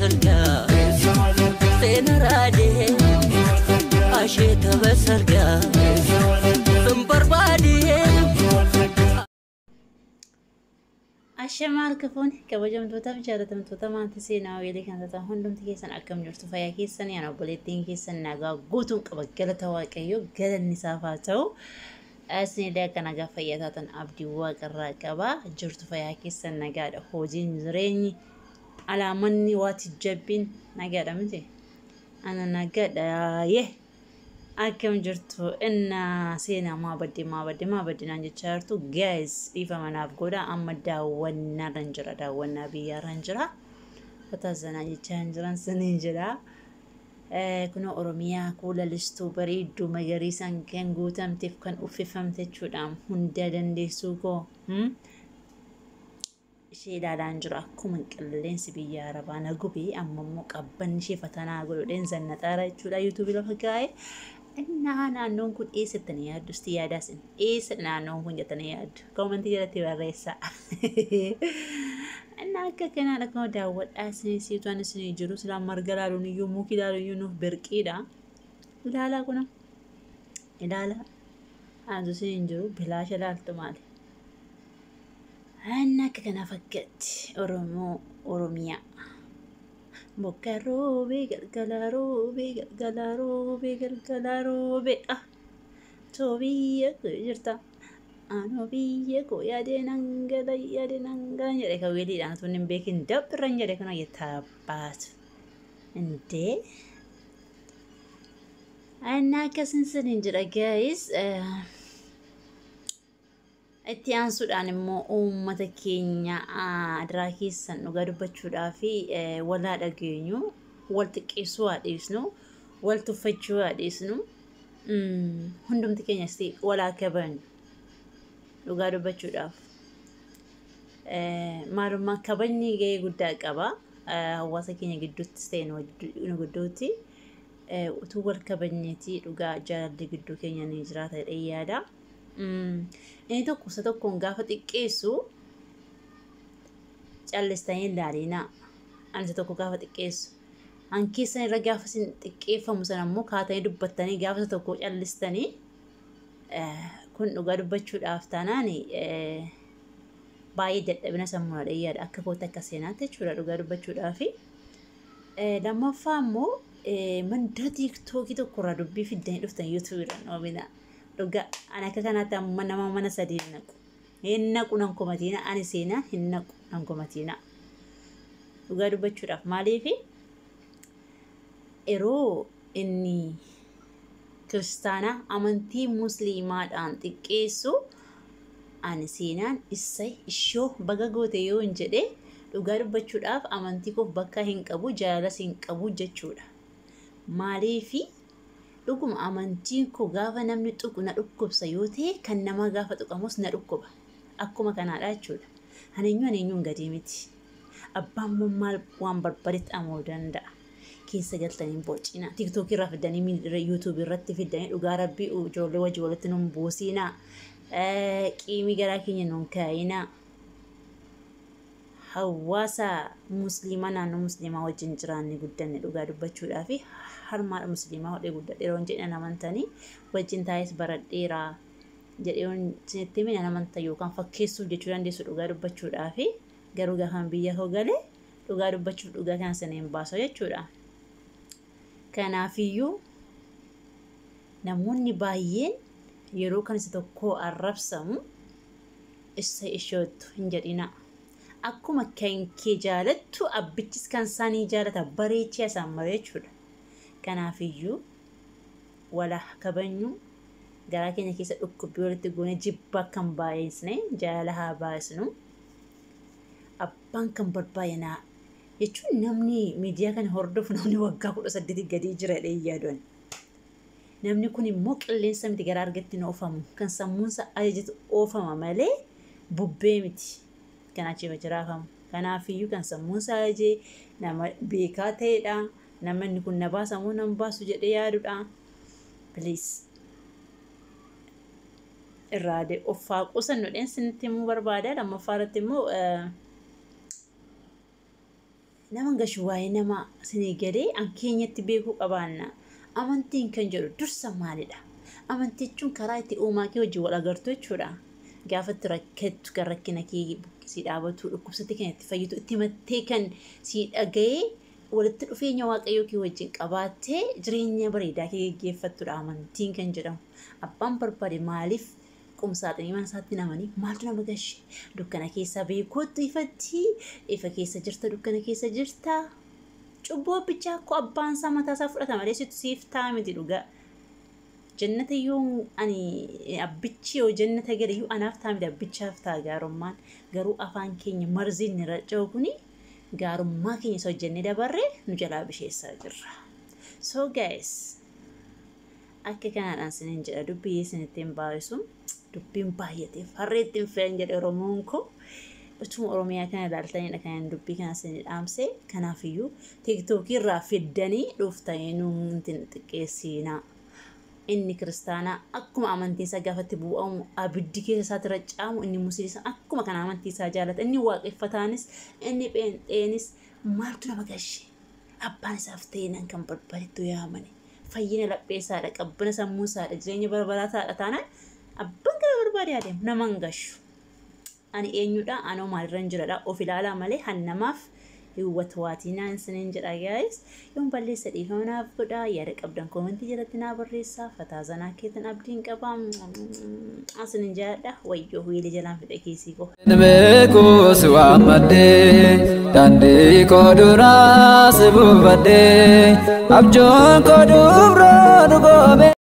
basargaa seenaraadee asheeta basargaa sun barbaadee. Ashamaa harka fuuni kabajamtootaa fi jaalatamtoota maatii seenaa weelii kan taatan hundumti keessan akkam jirtu? Fayyaa keessan yaan obboleettiin keessan nagaa guutuun qaba, galata Waaqayyoo galanni isaaf haa ta'u. Isinillee akka nagaa fayyaa taatan abdii waaqarraa qaba. Jirtu fayyaa keessan nagaadha? Hojiin, jireenyi, alaamanni waati jabbiin nagaadha miti? Ana nagaadha. Yee, akkam jirtu? Inna seenaa maa badde, maa badde, maa badde naan jechaa jirtu. Guys, dhiifama naaf godha, amma daawwannaarran jira, daawwannaa biyyaarran jira, fataasanaa jechaa hin jiran saniin jira. Kunoo Oromiyaa kuulalistuu bareedduu magariisaan kan guutamteef kan uffifamte jechuudha, hunda dandeessuu koo ishee ilaalaan jiru. Akkuma qilleensi biyya arabaa na gubee, amma immoo qabbanni ishee fatanaa godhudheen zannaxaara jechuudha. Yuutuubii lafa kaa'ee innaa naannoon kun eessattanii yaaddu? Isti yaadaasin, eessa naannoon kun jettanii yaaddu? Koomentii jalatti barreessaa. Innaa akka kanaadha akkuma daawwadhaa isinii siituan isinii jiru silaa marga ilaaluun iyyuu, muki ilaaluun iyyuu nuuf birqiidha. Ilaalaa, kuna ilaalaa, anatu isin jiru bilaasha ilaaltu maali? Inni akka kana fakkaatti Oromoo Oromiyaa. Bokka roobee galgala roobee galgala roobee galgala roobee, ah too biyya koo jirta, anoo biyya koo yaadee nan gala, yaadee nan gala jedhe kan weeliidhaan osoo hin beekin dabbirran jedhe kana yettaabbaatu. Indee inni akkasin saniin jedha guys. Itti aansuudhaan immoo uummata keenya adiraa keessan dhugaa dubbachuudhaa fi walaa dhageenyu, wal xiqqeessuu haa dhiisnu, wal tuffachuu haa dhiisnu, hundumti keenyas walaa kabajnu. Dhugaa dubbachuudhaaf maalummaa kabajni gahee guddaa qaba hawaasa keenya gidduuttis ta'e nu gidduutti. Utuu wal kabajneeti dhugaa jaalalli gidduu keenya ni jiraata jedhee yaada. Inni tokko isa tokkoon gaafa xiqqeessu callistanii ilaalinaa. Ani isa tokko gaafa xiqqeessu, an keessan irra gaafa isin xiqqeeffamu sana immoo kaatanii dubbattanii gaafa isa tokko callistanii, kun dhugaa dubbachuudhaaf taanaan baay'ee dadhabina sammuu yaada akka kootti, akka seenaatti jechuudha, dhugaa dubbachuudhaafi. Lammaffaa immoo mandara Tiiktookii tokkorraa dubbii fiddanii dhuftan yuutuubiidhaan oomina. Dhugaa ani akka kanaatti amma nama mana sadii hin naqu. Hin naqu, nan komatiina, ani seenaa hin naqu, nan komatiina. Dhugaa dubbachuudhaaf maaliifi yeroo inni kiristaanaa amantii musliimaadhaan xiqqeessu ani seenaan isa ishoo baga goote yoo hin jedhee, dhugaa dubbachuudhaaf amantii koof bakka hin qabu, jaalalas hin qabu jechuudha. Maaliifi dhuguma amantiin koo gaafa namni tuqu na dhukkubsa yoo ta'e, kan namaa gaafa tuqamus na dhukkuba. Akkuma kanaadha jechuudha. Ani eenyu, ani eenyuun gadii miti. Abbaan maal waan barbaadetti amanuu danda'a. Keessa galtanii bocina. Tiiktookii irraa fidanii, yuutuubii irratti fidanii, dhugaa rabbii ijoollee wajji walitti nun buusinaa. Qiimii garaa keenya nun kaayinaa. Hawaasa musliimaa, naannoo musliimaa wajjin jiraanne guddanne. Dhugaa dubbachuudhaa fi harmaadha musliimaa hodhee guddadhe yeroo jedhan amantanii wajjin taa'es baradheera jedhee isinitti hime amantan yookaan fakkeessuuf jechuu dandeessu. Dhugaa dubbachuudhaa fi garuu gaafan biyya koo galee dhugaa dubbachuuf dhugaa kana sana hin baasu jechuudha. Kanaafiyyuu namoonni baay'een yeroo kan isa tokko arrabsamu isa isheettu hin jedhina. Akkuma kan kee jaalattu abbichis kan isaanii jaalata, bareechee isaan mara jechuudha. Kanaafiyyuu wala kabajnu, garaa keenya keessa dhukkubbii walitti goone jibba kan baay'isne jaalala haa baay'isnu. Abbaan kan barbaadanaa jechuun namni miidiyaa kana hordofu namni waggaa 18 gadii jira jedhee yaaduun. Namni kun immoo qilleensa miti, gara argatti hin oofamu. Kan sammuunsa ajajatu oofama malee bubbee miti. Kan achi jiraafamu. Kanaafiyyuu kan sammuunsa ajajee nama beekaa ta'edha. Nama inni kun na baasa moo nan baasu jedhee yaadudha. Please, irraa of haa qusannu dheen sinitti himuu barbaada. Lammaffaa irratti immoo Nama gashu waa'ee nama isinii galee an keenyatti beekuu qabaanna. Amantiin kan jedhu dursa maalidha? Amantii jechuun karaa itti uumaa kee wajjin wal agartu jechuudha. Gaafa itti rakkattu kan rakkina kee si dhaabatu, dhukkubsattee kan itti fayyitu, itti himattee kan si dhaga'ee walitti dhufeenya waaqayyoo kee wajjin qabaattee jireenya bareedaa kee geggeeffattudha amantiin kan jedhamu. Abbaan barbaade maaliif qumsaaxinii mana isaatti namanii maaltu nama gashe? Dukkana keessaa beekootu ifatti, ifa keessa jirta, dukkana keessa jirta. Cubbuu abbichaa akkoo abbaan isaa mataa isaa fudhata malee situ siif ta'a miti dhugaa. Jannata yoo ani abbichi yoo jannata gale iyyuu anaaf ta'a miti abbichaaf ta'a gaarummaan. Garuu afaan keenya marziin irra ce'u kuni gaarummaa keenya isa hojjennee dabarree nu jalaa bisheessaa jirra. So guys, akka kanaadhaan isiniin jedha dubbii isinitti hin baay'isu dubbiin baay'ateef harree ittiin fe'an jedhe Oromoon koo. Utuma Oromiyaa kana ilaaltanidha kan dubbii kana isin dhaamse. Kanaafiyyuu TikTokii irraa fiddanii dhuftanii nuti xiqqeessinaa. Inni kiristaanaa akkuma amantii isaa gaafatti bu'amu abiddi keessa isaatti raccaamu inni musliima akkuma kana amantii isaa jaalata inni waaqeffataanis inni pheenxeenis maaltu nama gashe abbaan isaaf ta'e nan kan barbaadetti yaamane fayyina laphee isaadha qabbana sammuu isaadha jireenya bara baraa taadha taanaan abbaan gara barbaade adeemu nama hin gashu. Ani eenyudha anoo maalirra hin jiradha of ilaalaa malee hannamaaf hiwwatwaatinaan isiniin jedha guys. Yoon balleessa dhiifama naaf godhaa yaada qabdan koomentii jalatti naa barreessaa fataa zanaa keetan abdiin qaba isiniin jaalladha wayyoo wiilii jalaan fidhe kiisii koo. Beeku si waammadhee daandii koo duraa si buufadhee abjuun koo dubroo dhugoome.